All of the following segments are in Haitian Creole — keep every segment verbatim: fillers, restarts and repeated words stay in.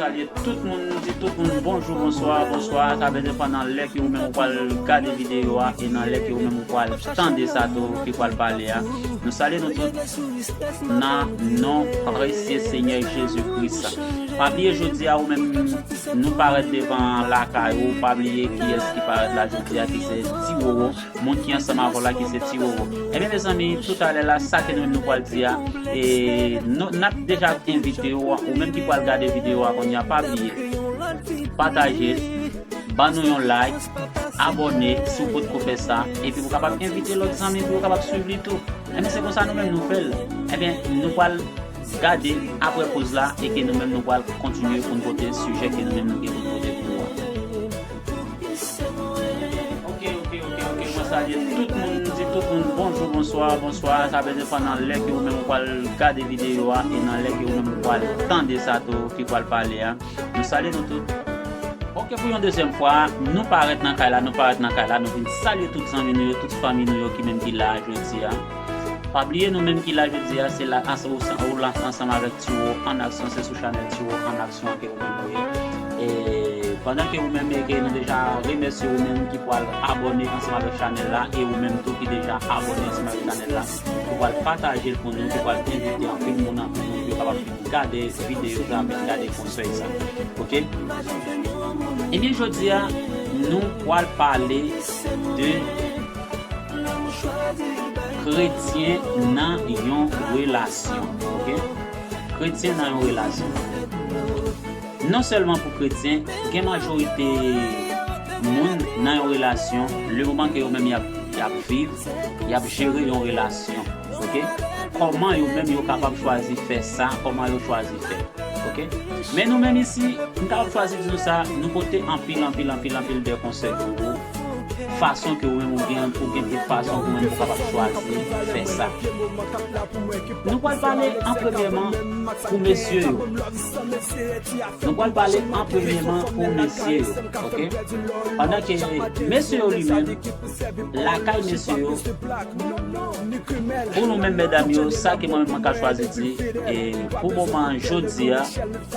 Salye tout moun, di tout moun bonjou, bonswa, bonswa. Sa vle di pandan lè ke ou menm ou pral gade videyo a e nan lè ke ou menm ou pral tande sa tou ki pral pale a. Nou salye nou tout nan non presye Senyè Jezi Kris. Pa bliye jodi a ou menm nou parèt devan lakay ou, pa bliye kiyès ki parèt la jodi a ki se Ti Wowo. Moun ki ansanm avè w la ki se Ti Wowo. Ebyen mezanmi, toutalè la, sa ke nou menm nou pral di a, e nou, n ap deja envite w, ou menm ki pral gade videyo a kounye a, pa bliye pataje l, ban nou yon like, abòne si w potko fè sa, epi pou kapab envite lòt zanmi pou yo kapab swiv li tou. Ebyen se konsa nou menm nou fè l. Ebyen nou pral gade apre poz la e ke nou menm nou pral kontinye pou n pote sijè ke nou menm nou gen pou n pote pou ou a. Ok, ok, ok, ok. Mwen salye tout moun, di tout moun bonjou, bonswa, bonswa. Sa vle di pandan lè ke ou menm ou pral gade videyo a e nan lè ke ou menm ou pral tande sa tou ki pral pale a. Nou salye nou tout. Ok, pou yon dezyèm fwa, nou parèt nan kay la, nou parèt nan kay la, nou vin salye tout zanmi nou yo, tout fanmi nou yo ki menm ki la jodi a. Pa bliye nou menm ki la jodi a, se la, ou, ou la ansanm avèk Ti Wowo an aksyon, se sou chanèl Ti Wowo an aksyon ke ou menm ou ye. E pandan ke ou menm e ke nou deja remèsye ou menm ki pral abòne ansanm avèk chanèl la e ou menm tou ki deja abòne ansanm avèk chanèl la, ki pral pataje l pou nou, ki pral envite anpil moun, anpil moun pou yo kapab vin gade videyo sa, vin gade konsèy sa. Ok? Ebyen jodi a, nou pral pale de kretyen nan yon relasyon. Ok? Kretyen nan yon relasyon. Non sèlman pou kretyen, gen majorite moun nan yon relasyon, le moman ke yo menm y ap, y ap viv, y ap jere yon relasyon. Ok? Kòman yo menm yo kapab chwazi fè sa, kòman yo chwazi fè. Ok? Men nou menm isi, m kapab chwazi di nou sa, nou pote anpil, anpil, anpil, anpil de konsèy pou ou. Fason ke ou menm ou gen, ou gen pou fason ke ou menm ou kapab chwazi fè sa. Nou pral pale an premyèman pou mesye yo. Nou pral pale an premyèman pou mesye yo, ok? Pandan ke mesye yo li menm, lakay mesye yo, pou nou menm medam yo, sa ke mwen menm mwen ka chwazi di, e pou moman jodi a,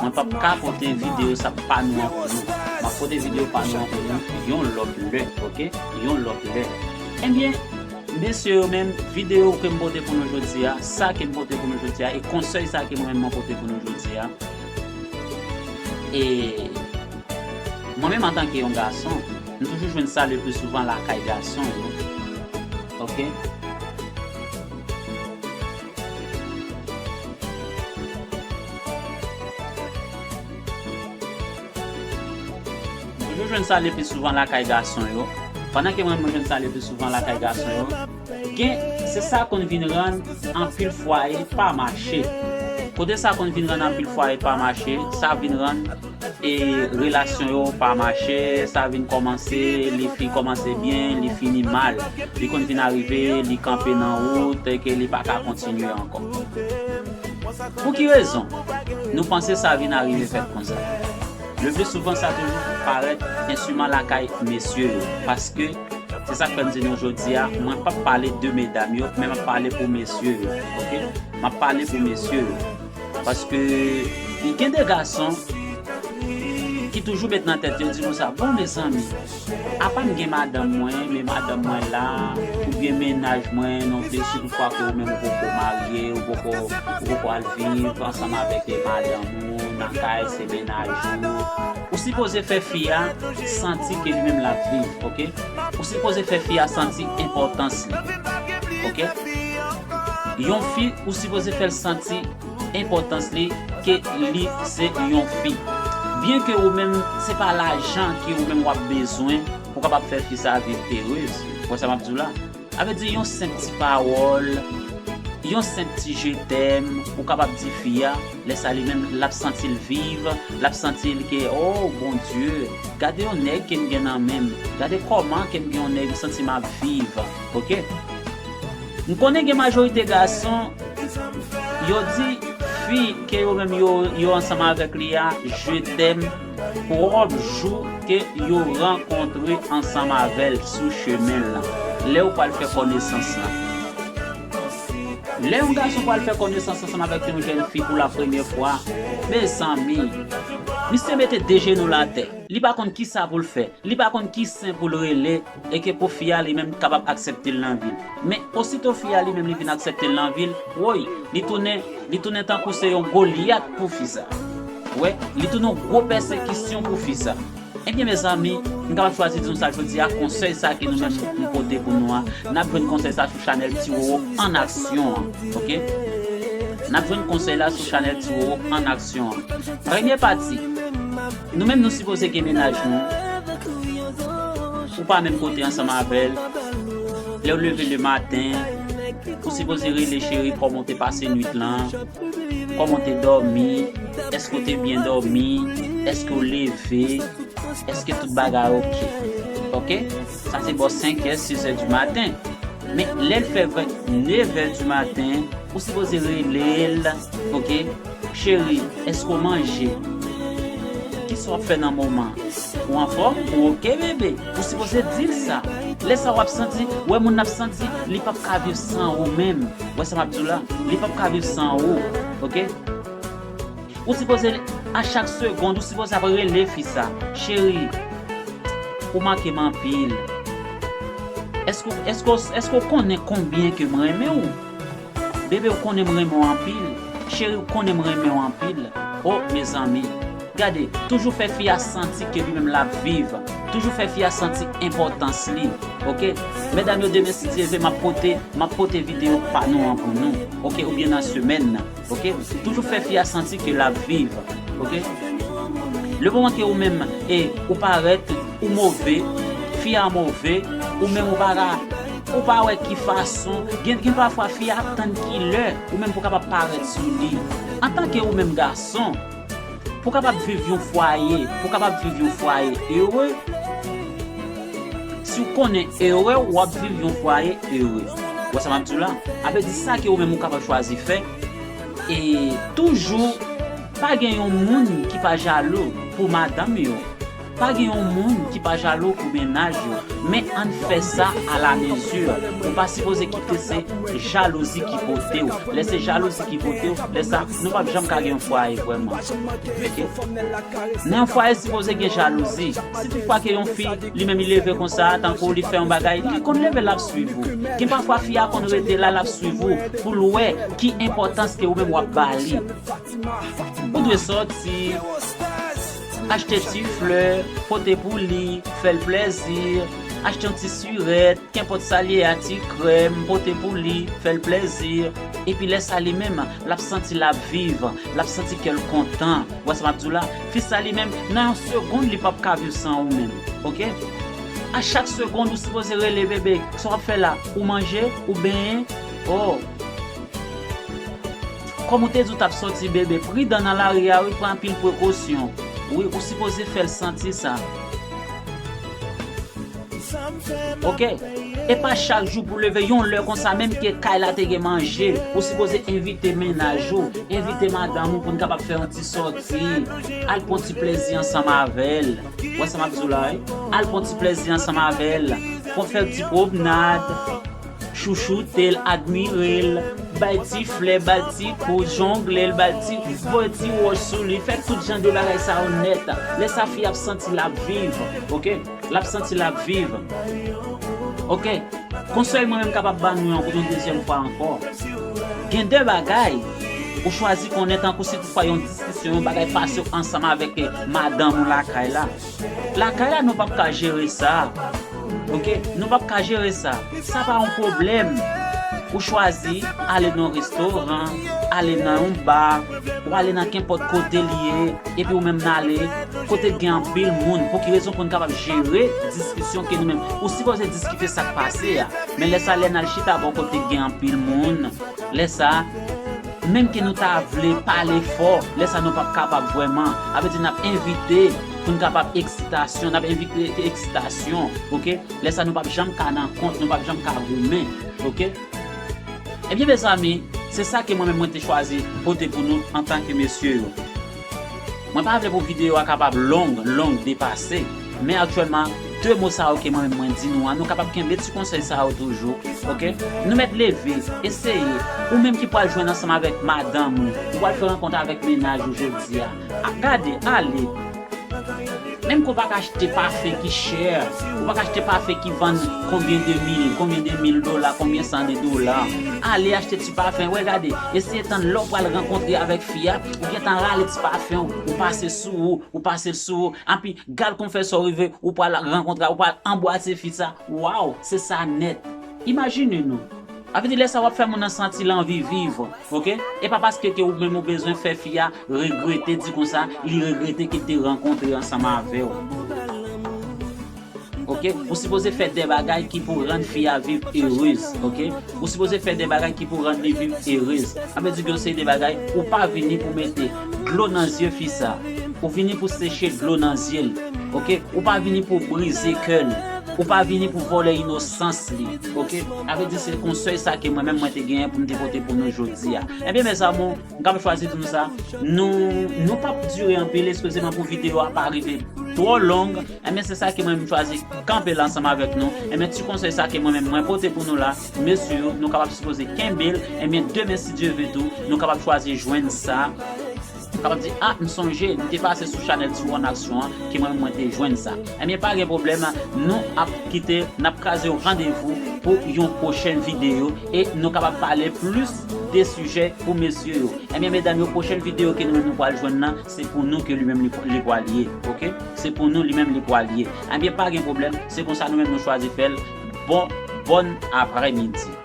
mwen p ap ka pote videyo sa pa nou an pou nou. M ap pote videyo pa nou an pou nou yon lòt lè, ok? Yon lòt lè. Ebyen, mesye yo menm, videyo ke m pote pou nou jodi a, sa ke m pote pou nou jodi a, e konsèy sa ke mwen menm mwen pote pou nou jodi a. E mwen menm antanke yon gason, m toujou jwenn sa le pli souvan lakay gason yo. Ok? M toujou jwenn sa le pli souvan lakay gason yo. Pandan ke mwen, mwen jwenn sa le pli souvan lakay gason yo, gen, se sa konn vin rann anpil fwaye pa mache. Kote sa konn vin rann anpil fwaye pa mache, sa vin rann e relasyon yo pa mache, sa vin kòmanse, li fin kòmanse byen, li fini mal. Li konn vin arive, li kanpe nan wout, e ke li pa ka kontinye ankò. Pou ki rezon nou panse sa vin arive fèt konsa? Le pli souvan, sa toujou parèt ensiman lakay mesye yo, paske se sa k fè m di nou jodi a, mwen p ap pale de medam yo, men m ap pale pou mesye yo, ok? M ap pale pou mesye yo. Paske gen de gason ki toujou met nan tèt yo, di konsa, bon, mezanmi, apa m gen madanm mwen, men madanm mwen la, oubyen mennaj mwen, non, si toutfwa ke ou menm ou poko marye, ou poko, ou poko al viv ansanm avèk madanm ou nan kay, se mennaj ou, ou sipoze fè fi a santi ke li menm l ap viv, ok? Ou sipoze fè fi a santi enpòtans li, ok? Yon fi, ou sipoze fè l santi enpòtans li ke li se yon fi. Byen ke ou menm, se pa lajan ke ou menm w ap bezwen pou kapab fè fi sa a viv erez. Ou wè sa m ap di w la? Sa vle di yon senp ti pawòl, yon senp ti je t'aime, ou kapab di fi a, lè sa li menm, l ap santi l viv, l ap santi l ke, oh, Bondye, gade yon nèg ke m gen nan men m, gade kòman ke m gen yon nèg, m santi m ap viv, ok? M konnen gen majorite gason, yo di fi ke yo menm yo, yo ansanm avèk li a, je t'aime, pwòp jou ke yo rankontre ansanm avè l sou chemen l lan. Lè yo pral fè konesans lan. Lè yon gason pral fè konesans ansanm avèk yon jèn fi pou la premyè fwa, mezanmi, Misye mete de jenou l atè. Li pa konn kisa pou l fè. Li pa konn ki sen pou l rele e ke pou fi a li menm kapab aksepte l nan vi l. Men osito fi a li menm li vin aksepte l nan vi l, woy, li tounen, li tounen tankou se yon Golyat pou fi sa. Wè, li tounen yon gwo pèsekisyon pou fi sa. Ebyen, mezanmi, m kapab chwazi di nou sa jodi a, konsèy sa ke nou menm nou pote pou nou a, n ap jwenn konsèy sa sou chanèl Ti Roro an aksyon an, oke? N ap jwenn konsèy la sou chanèl Ti Roro an aksyon an. Premye pati, nou menm nou sipoze gen mennaj nou. Ou pa menm kote ansanm avè l. Lè w leve le maten, ou sipoze rele cheri, kòman w te pase nwit lan? Kòman w te dòmi? Èske w te byen dòmi? Èske w leve? Èske tout bagay oke? Oke? Sa se bò senk è, sis è di maten. Men lè l fè vennevè di maten, ou sipoze rele l, oke? Cheri, èske w manje? Kisa w ap fè nan moman? Ou anfòm? Ou oke, bebe? Ou sipoze di l sa. Lè sa w ap santi, wè moun nan ap santi, li p ap ka viv san ou menm. Wè sa m ap di w la? Li p ap ka viv san ou. Oke? Ou sipoze, a chak segonn, ou sipoze ap rele fi sa. Cheri, ou manke m anpil. Èske, èske, èske w konnen konbyen ke m renmen w? Bebe, ou konnen m renmen w anpil. Cheri, ou konnen m renmen w anpil. O, mezanmi. Gade, toujou fè fi a santi ke li menm l ap viv. Toujou fè fi a santi enpòtans li. Oke? Medam yo, demen, si Dye vle, m ap pote, m ap pote videyo pa nou an pou nou. Oke? Oubyen nan semèn nan. Oke? Toujou fè fi a santi ke l ap viv. Oke? Le moman ke ou menm, e, ou parèt, ou move, fi a move, ou menm ou pa ka, ou pa wè ki fason, gen, gen pafwa fi a ap tann ki lè ou menm pou kapab parèt sou li. Antanke ou menm gason, pou kapab viv yon fwaye, pou kapab viv yon fwaye ere, si w konnen ere, w ap viv yon fwaye ere. Wè sa m ap di w la? A vle di sa ke ou menm ou kapab chwazi fè, e toujou pa gen yon moun ki pa jalou pou madanm yo. Pa gen yon moun ki pa jalou pou mennaj yo. Men ann fè sa a la mezi. Ou pa sipoze kite se jalouzi ki pote w. Lè se jalouzi ki pote w, lè sa, nou p ap janm ka gen yon fwaye vrèman. Oke? Nan yon fwaye sipoze gen jalouzi. Si toutfwa ke yon fi, li menm li leve konsa, tankou li fè yon bagay, li konn leve l ap swiv ou. Gen pafwa fi a konn rete la, l ap swiv ou, pou l wè ki enpòtans ke ou menm w ap ba li. Ou dwe sòti, achte ti flè, pote pou li, fè l plèzi, achte yon ti sirèt, kenpòt sa l ye a, ti krèm, pote pou li, fè l plèzi. Epi lè sa li menm, l ap santi l ap viv, l ap santi kè l kontan. Wè sa m ap di w la? Fi sa li menm, nan yon segonn, li p ap ka viv san ou menm. Oke? A chak segonn, ou sipoze rele bebe. Sa w ap fè la? Ou manje? Ou benyen? Oh! Kòm ou te di w t ap sòti bebe, pridan nan lari a, wi, pran anpil prekosyon. Wi, ou sipoze fè l santi sa. Oke? E pa chak jou pou leve yon lè konsa, menm ke kay la te gen manje, ou sipoze envite mennaj ou, envite madanm ou pou n kapab fè yon ti sòti, al pran ti plezi ansanm avè l. Wè sa m ap di w la, wi? Al pran ti plezi ansanm avè l. Pran fè ti pwomnad. Chouchoute l, admire l, bay ti flè, bay ti kout, jongle l, bay ti, voye ti wòch sou li, fè tout jan de bagay sa yo nèt. Lè sa fi ap santi l ap viv, oke? L ap santi l ap viv. Oke? Konsèy mwen menm kapab ba nou yon, yon dezyèm fwa ankò. Gen de bagay ou chwazi konnen tankou si toutfwa yon diskisyon, yon bagay pase w ansanm avèk, eh, madanm ou lakay la. Lakay la, nou p ap ka jere sa. Oke? Nou p ap ka jere sa. Sa pa yon pwoblèm. Ou chwazi ale nan yon restoran, ale nan yon ba, ou ale nan kenpòt kote li ye, epi ou menm n ale kote gen anpil moun. Pou ki rezon? Pou n kapab jere diskisyon ke nou menm. Ou sipoze diskite sa k pase a. Men lè sa, lè n al chita bò kote gen anpil moun, lè sa, menm ke nou ta vle pale fò, lè sa nou p ap kapab vrèman. A vle di n ap envite pou n kapab eksitasyon, n ap envite eksitasyon, oke? Lè sa nou p ap janm ka nan kont, nou p ap janm ka goumen, oke? Ebyen, mezanmi, se sa ke mwen menm mwen te chwazi pote pou nou antanke mesye yo. Mwen pa vle pou videyo a kapab long, long depase, men aktyèlman, de mo sa yo ke mwen menm mwen di nou an, nou kapab kenbe ti konsèy sa yo toujou, oke? Nou mèt leve, eseye. Ou menm ki pral jwenn ansanm avèk madanm ou, ou pral fè rankont avèk mennaj ou jodi a. A, gade, ale. Menm ke w pa ka achte pafen ki chè, ou pa ka achte pafen ki vann konbyen de mil, konbyen de mil dola, konbyen san de dola. Ale achte ti pafen, wè gade, eseye tann lè w pral rankontre avèk fi a, ou gentan rale ti pafen w, ou pase sou ou, ou pase l sou ou, anpi gad kon fè sa w rive, ou pral rankontre, ou pral anbwase fi sa, waw, se sa nèt. Imajine nou. A vle di lè sa w ap fè moun nan santi l anvi viv, oke? E pa paske ke ou menm ou bezwen fè fi a regrete, di konsa, li regrete ke l te rankontre ansanm avè w. Oke? Ou sipoze fè de bagay ki pou rann fi a viv erez, oke? Ou sipoze fè de bagay ki pou rann li viv erez. Sa vle di gen yon seri de bagay, ou pa vini pou mete dlo nan zye fi sa. Ou vini pou seche dlo nan zye l, oke? Ou pa vini pou brize kè l. Ou pa vini pou vòlè inosans li, oke? Sa vle di se konsèy sa ke mwen menm mwen te genyen pou m te pote pou nou jodi a. Ebyen, mezanmi, m kapab chwazi di nou sa, nou, nou p ap dire anpil, eskize mwen pou videyo a pa rive twò long. Ebyen, se sa ke mwen menm chwazi kanpe la ansanm avèk nou. Ebyen, ti konsèy sa ke mwen menm mwen pote pou nou la, mesye yo, nou kapab sipoze kenbe l. Ebyen, demen, si Dye ve tou, nou kapab chwazi jwenn sa. Ou kapab di, a, m sonje, m te pase sou chanèl Ti Won Aksyon an, ke mwen menm mwen te jwenn sa. Ebyen, pa gen pwoblèm, nou ap kite, n ap kraze yon randevou pou yon pwochen videyo, e nou kapab pale plis de sijè pou mesye yo. Ebyen, medam yo, pwochen videyo ke nou menm nou pral jwenn nan, se pou nou ke li menm li, li pral ye, oke? Se pou nou li menm li pral ye. Ebyen, pa gen pwoblèm, se konsa nou menm nou chwazi fè l. Bon, bòn aprèmidi.